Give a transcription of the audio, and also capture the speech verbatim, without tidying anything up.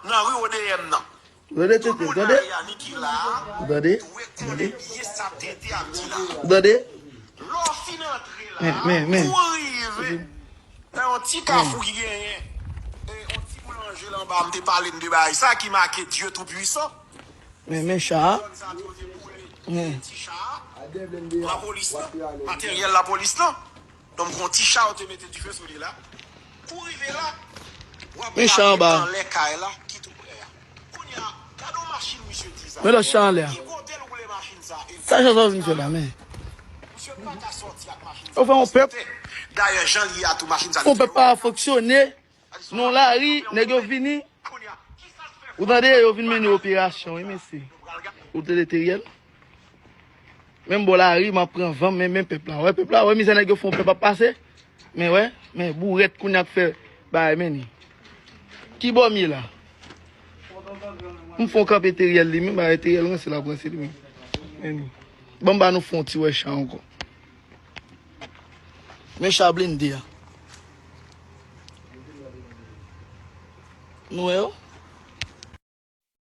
Nan ri O D M nan. Tande, tande, tande. Tande, tande. Tande. Lè w fin antre la, pou rive nan yon ti kafou ki genyen, e, yon ti boulanje la anba, m te pale n de bagay sa ki make Dye Toupisan. Men, men cha. Men. Ti cha, lapolis lan, materyèl lapolis lan. Donk, yon ti cha, yo te mete dife sou li la. Pou rive la, w ap Men cha anba. Anlè kay la, ki tou prè a. Kounye a, gade yon machin misye di sa. Men lòt cha anlè a. Ki kote l woule machin sa? E Sa jan sa vin fè la, men. Misye pa ka sòti ak machin sa. Yo fè yon pèp. Dayè, jan l ye a tou, machin sa. Fè yon pèp pa fonksyone. Non, lari, nèg yo vini. Ou tande, yo vin mennen operasyon, wi, mesye. Ou tande, Teriel? Menm bò lari, m ap pran van, men, men pèp la. Wè, pèp la, wè, mizè nèg yo fè yon pèp ap pase. Men, wè, men bourèt kounye a k fè bagay, men ni. Ki bò m ye la? M fè yon kanpe Teriel li menm, bagay Teriel ranse l ap ranse li menm. Men ni. Ban m ba nou fè yon ti wè cha ankò. Men cha blende a. Nou wè yo?